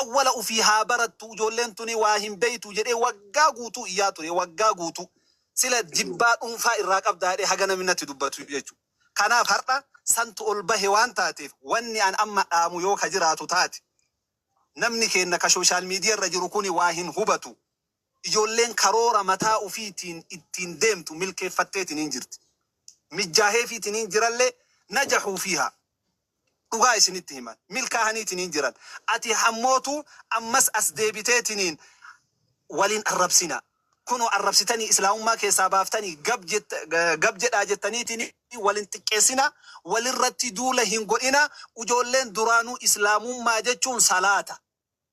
Awwala ufii haa barattu, ijoolleen tuni waa hin beeytu jedhee waggaa guutuu iyyaa ture, waggaa guutuu. Sila jibbaa dhuunfaa irraa qabdaa jedhee haga namni natti dubbatu jechuudha. Kanaaf har'a santu ol bahe waan taateef, wanni an amma dhaamu yoo ka jiraatu taate, namni keenna ka social media irra jiru kuni waa hin hubatu. Ijoolleen karoora mataa ufiitiin ittiin deemtu milkeeffatteetiniin jirti. Mijjaaheefiitiniin jirallee, najaxuu fiihaa. Dhugaa isinitti himan. Milkaahaniitiniin jiran. Ati hammootu ammas as deebiteetiniin waliin arrabsina. Kunoo arrabsitanii islaamummaa keessaa baaftanii gab gab jedhaa jettaniitiin walin xiqqeessina, walirratti duula hin godhina. Ijoolleen duraanuu islaamummaa jechuun salaata.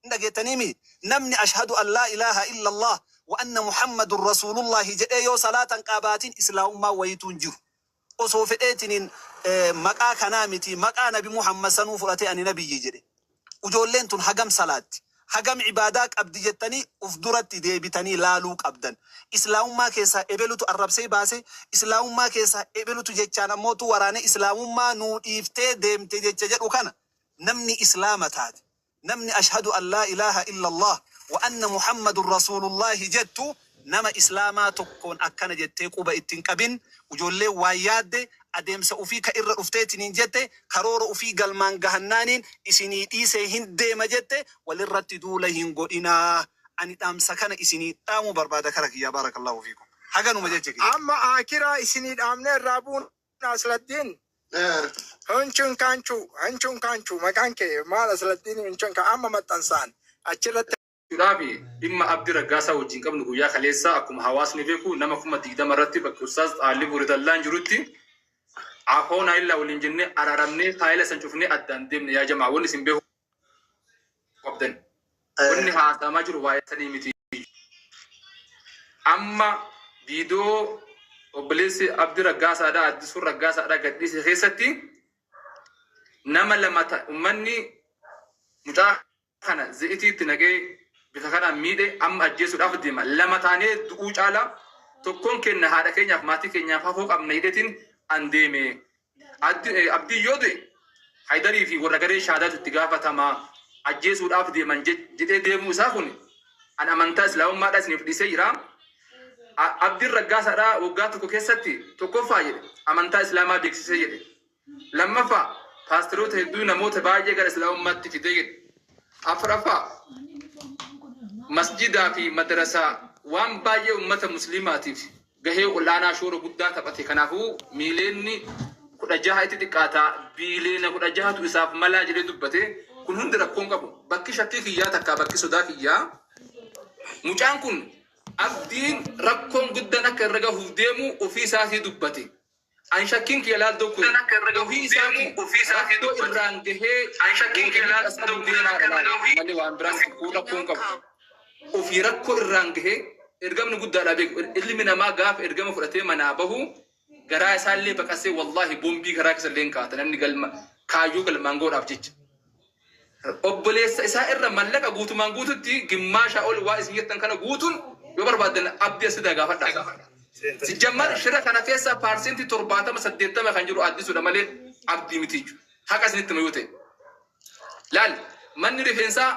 Hin dhageettaniimi? Namni ashhadu an laa ilaaha illallah wa anna Muhammadun rasuulullahi jedhee yoo salaata hin qaabaatin islaamummaa wayituu hin jiru. Osoo fedheetiniin maqaa kanaa miti, maqaa Nabi Muhammad sanuu fudhatee ani nabiyyi jedhe. Ijoolleen tun hagam salaatti? Hagam ibaadaa qabdi jettanii uf duratti deebitanii laaluu qabdan. Islaamummaa keessaa ebelutu arrabsee baase, islaamummaa keessaa ebelutu jechaan ammootu waraane, islaamummaa nuu dhiiftee deemte jecha jedhu kana, namni islaama taate, namni ashhadu an laa ilaaha illallah wa anna Muhammadun rasuulullahi jettu, nama islaamaa tokkoon akkana jettee quba itti hin qabin. Ijoolleen waan yaadde, adeemsa ufii ka irra dhufteetiniin jette, karoora ufii galmaan gahannaaniin isinii dhiisee hin deema jette, walirratti duula hin godhinaa. Ani dhaamsa kana isinii dhaamuu barbaada kara kiyyaa. Barakallahu fiikum, haganuma jecha kiyya. Amma aakiraa isinii dhaamnee irraa buuna. Asladdiin Hunchun kaanchuu, Hunchun kaanchuu, maqaan kee maal? Asladdiin Hunchun ka amma maxxansaan achirratti. Dhaabi dhimma Abdi Raggaasaa wajjin qabnu, guyyaa kaleessaa akkuma hawaasni beeku nama 20,000 irratti bakka Ustaaz Xaalibuu Ridallaan jirutti afoonaa illaa waliin jennee araaramnee faayila san cufnee addaan deemne. Yaa jamaa, wanni isin beeku qabdan, wanni haasa'amaa jiru waa'ee sanii miti. Amma viidiyoo obboleessi Abdi Raggaasaadhaa, Addisuun Raggaasaadhaa, gadhiise keessatti nama lama ummanni mucaa kana ze'itiitti naqee bifa kanaan miidhe, amma ajjeesuudhaaf deema. Lama taanee du'uu caalaa tokkoon keenya haadha keenyaaf maatii keenyaaf hafuu qabna hidhetiin an deeme. Abdiin yoo du'e Haydarii fi warra garee shaadaatu itti gaafatama, ajjeesuudhaaf deeman jedhee deemuu isaa kun an amantaa islaamummaadhaa isiniif dhiisee jira. Abdiin Raggaasaadhaa waggaa tokko keessatti tokkoffaa jedhe amantaa islaamaa beeksisee jedhe. Lammaffaa, paasteroota hedduu, namoota baay'ee gara islaamummaatti fidee jedhe. Afuraffaa, masjidaa fi madrasaa waan baay'ee uummata musliimaatiif gahee ol'aanaa, shoora guddaa taphate. Kanaafuu miileenni 16 itti xiqqaata, biiliyoona 16tu isaaf malaa jedhee dubbate. Kun hundi rakkoon qabu. Bakki shakkii kiyyaa takkaa, bakki sodaa kiyyaa, mucaan kun Abdiin rakkoon guddaan akka irra gahuuf deemu ofii isaatii dubbate. An shakkiin kiyya laal tokko ofii isaatii rakkoo irraan gahee booda as qabu deemaadha laal malee waan biraan kun rakkoon qabu. Ofii rakkoo irraan gahee ergamni guddaadha beeku. Ilmi namaa gaafa ergama fudhatee manaa bahu garaa isaallee baqasee, wallaahi, boombii garaa keessa illee hin kaa'ata namni galma kaayyoo galmaan gahuudhaaf jecha. Obboleessa isaa irra mallaqa guutumaan guututti gimmaashaa ol waa isin jettan kana guutuun yoo barbaaddan Abdii asidaa gaafadha. Sijjammar shira kana keessa 70% 80% kan jiru Addisuudha malee Abdii miti jechuudha. Haqa isinitti hima yoo ta'e. Laal, manni rifeensaa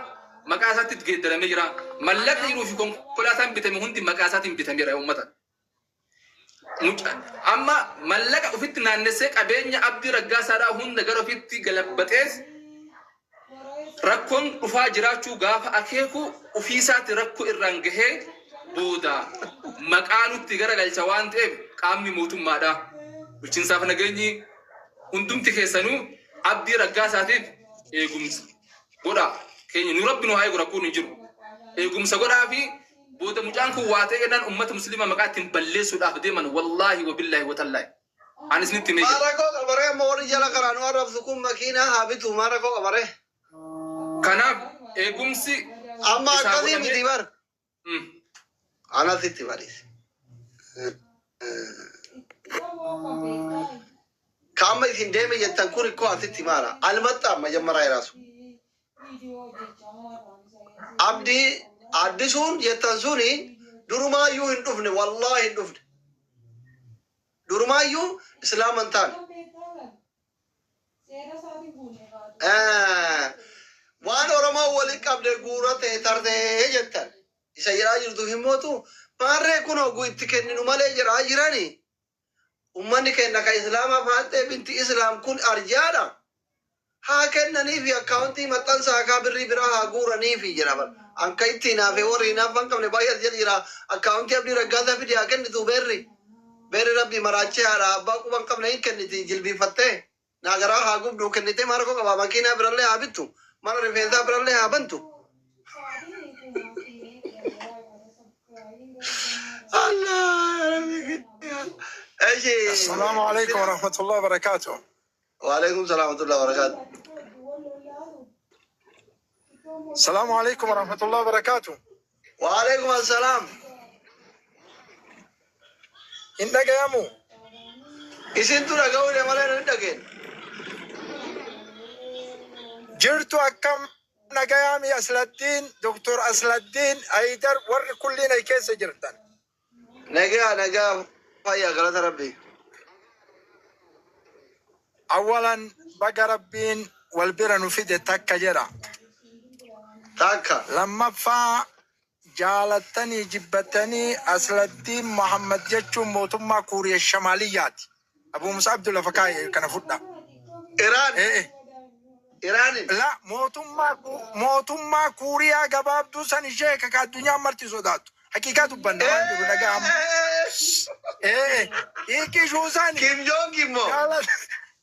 maqaa isaatti geeddaramee jira. Mallaqni jiruu fi konkolaataan bitame hundi maqaa isaatiin bitameera, uummata. Amma mallaqa ofitti naannessee qabeenya Abdii Raggaasaadhaa hunda gara ofitti galabbaxees, rakkoon dhufaa jiraachuu gaafa akeeku ofiisaatti rakkoo irraan gahee booda maqaa nutti garagalcha waan ta'eef, qaamni mootummaadha. Bulchiinsaaf nageenyi hundumti keessanuu Abdii Raggaasaatiif eegumsa godhaa. Keenya nu Rabbi nu haa eegu, rakkoon hin jiru. Eegumsa godhaa fi booda mucaan kun waa ta'e jennaan ummata musliimaa maqaa ittiin balleessuudhaaf deeman, wallaahi wabillaahi watallaahi. Ani isinitti himee jira. Maal rakkoo qabaree? Amma warri jala karaa nu arrabsu kun makiinaa haa bitu, maal rakkoo qabaree? Kanaaf eegumsi Amma isaa akkasii godhamee miti bar. Anasitti baris. Ka amma isin deeme jettan kun ikkoo asitti maala? Almaxxaam majammaraa iraasu. Abdii Addisuun jettan suni durumaayyuu hin dhufne, wallaahi hin dhufne. Durumaayyuu islaama hin taane. Waan Oromoo waliin qabde guurate tartee jettan. Isa jedhaa jirtu himmootu maarree kun hogguu itti kenninu malee jedhaa jirani. Ummanni kenna ka Islaamaa faaxee binti Islaam kun arjaadha. Haa kennaniifi akkaawuntii maxxansaa kaa birrii biraa haa guuraniifi jedha bara. Anka itti hinaafee warri hinaaffaa hin qabne baay'ee as jala jira. Akkaawuntii Abdii Raggaasaa fidi haa kennitu beerri. Beerri rabbii maraachee haadha abbaa quba hin qabne hin kenniti jilbiiffattee. Naa garaa haa gubduu kennitee maal rakkoo qaba makiinaa birallee haa bittu. Mana rifeensaa birallee haa bantu. Allah rabbi kiyya. Eshi. Assalaamu alaikum warahmatullahi wabarakatuh. Waalaikum salaam warahmatullahi wabarakatuh. Assalaamu alaikum warahmatullahi wabarakatuh. Waalaikum assalam. Hin dhagayamu. Isintu dhaga'uu malee hin dhageen. Jirtu akkam nagayaami Asladdiin, Doktor Asladdiin, Aydar warri kulliin ay keessa jirtan. Nagaa nagaa fayyaa galata rabbi. Awalan baga rabbiin wal bira nu fide takka jedha. Takka. Lammaffaa jaalattanii jibbatanii Asladdiin Muhammad jechuun mootummaa Kuuriya Shamaaliyyaati. Abu Musa Abdul lafa kaa'e kana fudha. Iraan. Ee. Iraanin. La mootummaa Kuuriyaa gabaabduu san ishee ka addunyaan marti sodaattu. Haqiiqaa dubbanna waan jiru dhagaa amma. Ee hiiki shuusani. Kim Jong immoo.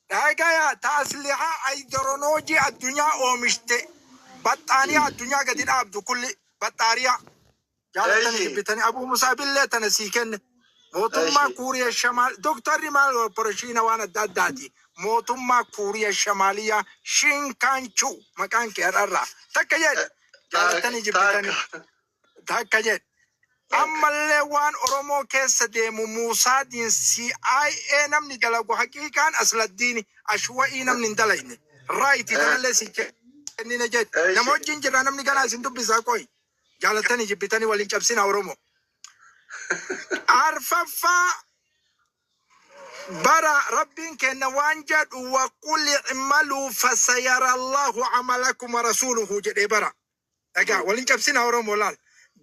Dhagaya taaslihaa ayidoronoojii addunyaa oomishte baxxaaniyaa addunyaa gadi dhaabdu kulli baxxaariyaa. Jaalatanii jibbitanii Abuu Musaabillee tana sii kenne. Mootummaa Kuuriya Shamaal Doktarri maal opereeshiina waan adda addaati. Mootummaa Kuuriya Shamaaliyaa Shinkaanchuu maqaan kee har'arraa. Takka jedhe jaalatanii jibbitanii takka jedhe. Ammallee waan Oromoo keessa deemu Muusaadiin CIA namni dalagu haqiiqaan Asladdiini Ashwa'ii namni hin dalagne. Raayiti kanallee si kennine jedhe. Nama wajjin jirra namni ganaa isin dubbisaa qoyi. Jaalatanii jibbitanii waliin cabsina Oromoo. Arfaffaa bara rabbiin kenna waan jedhu waqul i'maluu fasayara Allahu amalakum wa rasuuluhu jedhee bara. Dhagaa waliin cabsina Oromoo laal.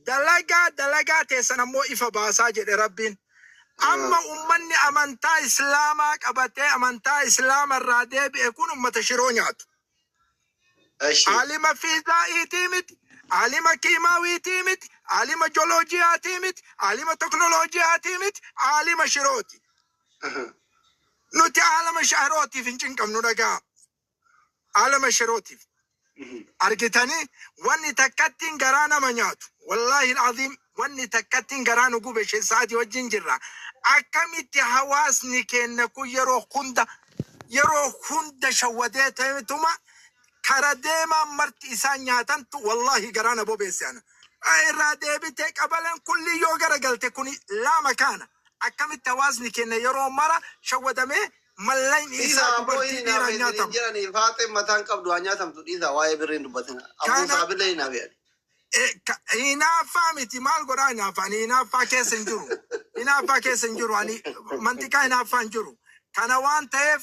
Dalagaa dalagaa teessan ammoo ifa baasaa jedhe rabbiin. Amma ummanni amantaa Islaamaa qabatee amantaa Islaama irraa deebi'e kun ummata shiroo nyaatu. Alima fiizaa'iitii miti, alima kiimaawiitii miti, alima joolojiyaatii miti, alima teknoolojiyaatii miti, alima shirooti. Nuti alama shirootiif hin cinqabnu dhagaa. Alama shirootiif. Argitanii wanni takkattiin garaa nama nyaatu. Wallaahi al'aziim wanni takkattiin garaa nu gube sa'aatii wajjin jirra. Akkamitti hawaasni keenya kun yeroo hunda shawwadee ta'etuma kara deemaan marti isaan nyaatantu wallaahi garaa na bobeesse ana. Irraa deebitee qabaleen kulli yoo garagalte kuni laama kaana. Akkamitti hawaasni keenya yeroo mara shawwadamee mallayni Dhiisaa isaa abboo dubartii hin dhiiraan hinaafee nyaatama. jiranii faaxee mataan qabdu haa nyaatamtu dhiisaa waa'ee birriin dubbatina. Abbuu Kana saabillee hinaafee. Hinaaffaa miti maal godhaa hinaaffaa ani hinaaffaa keessa hin jiru. Hinaaffaa keessa hin jiru ani mantiqaa hinaaffaa hin jiru. Kana waan ta'eef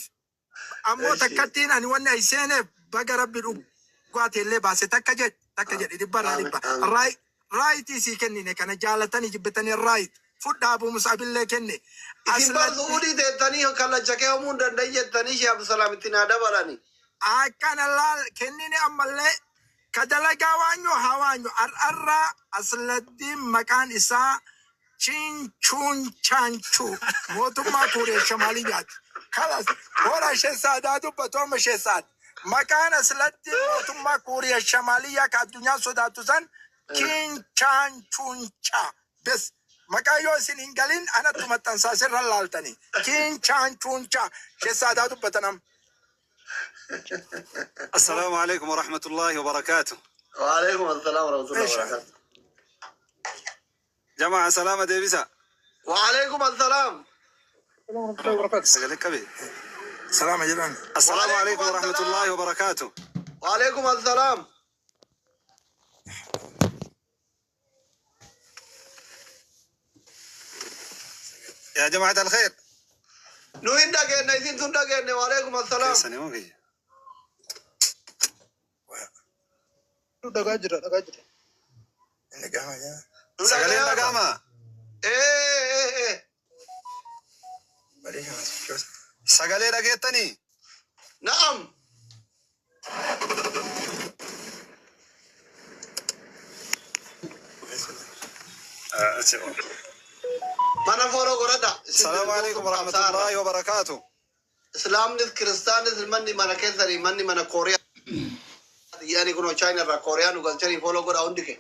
ammoo takkattiin ani wanni ay seeneef baga rabbi dhugaati illee baase takka jedhe takka jedhe dhibbarraa dhibba. Raayitii sii kennine kana jaalatanii jibbitanii raayit. Fudhaa Abuu Musaabillee kenne. Isin bar Asladdi su'uudii teettanii kallacha kee hoomuu hin danda'in jettanii Shee Abdusalaam itti naa dabalani. Akkana laal kennine ammallee ka dalagaa waanyo haa waanyo har'arraa Asladdiin maqaan isaa Chinchuun Chaanchuu mootummaa Kuuriya Shamaaliyyaati. Kalas hora ishee saadaa dubbatu amma ishee saad. Maqaan Asladdiin mootummaa Kuuriya Shamaaliyyaa ka addunyaan sodaattu san Chinchaanchuunchaa. Bes maqaa yoo isin hin galin anattu maxxansaa sirra laaltanii. Chinchaanchuunchaa ishee saadaa dubbatan amma. السلام عليكم ورحمة الله وبركاته. Waalaikum assalaam warahmatullahi Meeshaa. wabarakatuh. جماعة سلامة ديبسا. Waalaikum assalaam. سقلك أبي. Salaama jedhan. السلام Waalaikum عليكم ورحمة الله assalaam. وبركاته. Waalaikum assalaam. يا جماعة الخير. Nu hin dhageenne isin tun dhageenne waalaikum assalaam. كيف سنة Dhagaa jira, dhagaa jira. Nu Sagaleen dhagayama. dhaga'amaa? Ee ee ee. Sagalee dhageettanii? Na'am. Mana follow godhadha. Isin Salaamu alaikum dargaggoota qabsaa'arra. warahmatullaahi wabarakaatu. Islaamnis kiristaanis manni mana keessanii manni mana Kooriyaa. Yaani kunoo Chaayina irraa Kooriyaa nu galchanii follow godha hundi kee.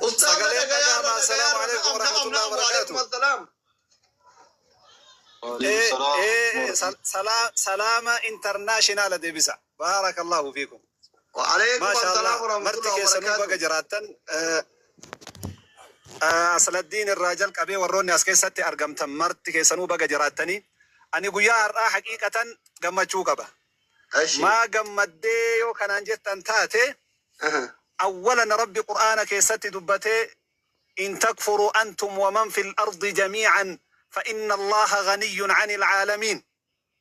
Ustaaza Sagaleen dhagayaarra dhaga'amaa. Salaamu dhagayaarra alaikum na'am na'am warahmatullaahi na'am wabarakaatu. waalaikum assalaam. Eh, eh, salaama international deebisa. Baarakallahu fiikum. Waalaikum Maasha assalaam Allah. Marti warahmatullahi keessanuu baga wabarakaatu. jiraattan. Asladdiin irraa jalqabee warroonni as keessatti argamtan marti keessanuu baga jiraattanii. Ani guyyaa har'aa haqiiqatan gammachuu qaba. Ashi. Maa gammaddee yoo kanaan jettan taate awwalan Rabbi Qur'aana keessatti dubbatee in takfuruu antum waman fil ardi jamiican fa inna Allaha ganiyyun anil caalamiin.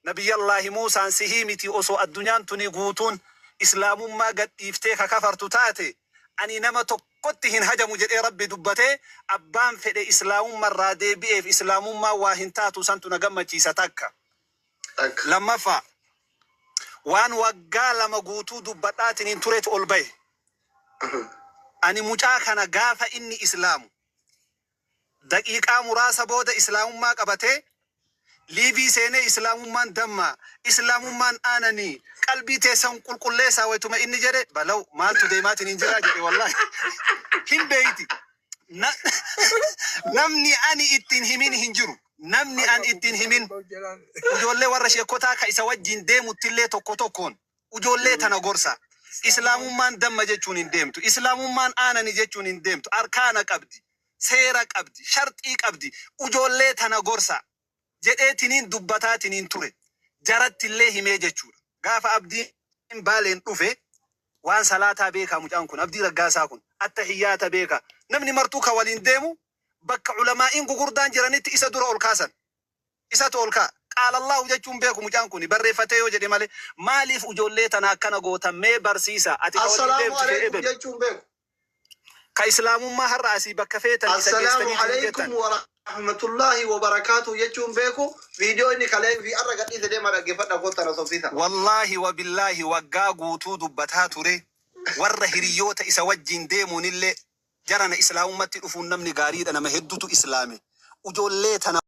Nabiyyallaahi Muusaan sihii miti osoo addunyaan tuni guutuun islaamummaa gad dhiiftee ka kafartu taate ani nama tokkotti hin hajamu jedhee Rabbi dubbatee abbaan fedhe islaamummarraa deebi'eef islaamummaa waa hin taatu santu na gammachiisa takka. Takka. Lammaffaa waan waggaa 2 guutuu dubbadhaatiin hin turetu ol bahe. Ani mucaa kana gaafa inni islaamu daqiiqaa muraasa booda islaamummaa qabatee liivii seenee islaamummaan damma, islaamummaan aananii, qalbii teessan qulqulleessaa waytuma inni jedhe balaw maaltu deemaatiin hin jiraa jedhe wallaahi. Hin beeyti. Namni ani ittiin himin hin jiru. Namni ani ittiin himin ijoollee warra sheekotaa ka isa wajjin deemuttillee tokko tokkoon ijoollee tana gorsa. Islaamummaan damma jechuun hin deemtu. Islaamummaan aanani jechuun hin deemtu. Arkaana qabdi. Seera qabdi. Sharxii qabdi. Ijoollee tana gorsa. Jedheetiniin dubbataatiniin ture. Jarattillee himee jechuudha. Gaafa Abdiin Baaleen dhufe waan salaataa beekaa mucaan kun Abdii Raggaasaa kun attahiyyaata beeka. Namni martuu ka waliin deemu bakka ulamaa'iin gugurdaan jiranitti isa dura ol kaasan. Isatu ol ka'a. Qaala Allaahu jechuun beeku mucaan kun barreeffatee yoo jedhe malee maaliif ijoollee tana akkana gootan mee barsiisa ati ka waliin Assalaamu deemtu shee alaikum ebelu. jechuun beeku. Ka islaamummaa har'a asii bakka feetan isa Assalaamu geessanii ittiin alaikum jettan. wa rahmatullahi wa barakaatu jechuun beeku. Viidiyoo inni kalee fi arra gadhiise deema dhaggeeffadha kottan haasofsiisa. Wallaahi wa billaahi waggaa guutuu dubbataa ture warra hiriyoota isa wajjin deemuunillee jarana islaamummatti dhufuun namni gaariidha nama hedduutu islaame. Ijoollee tana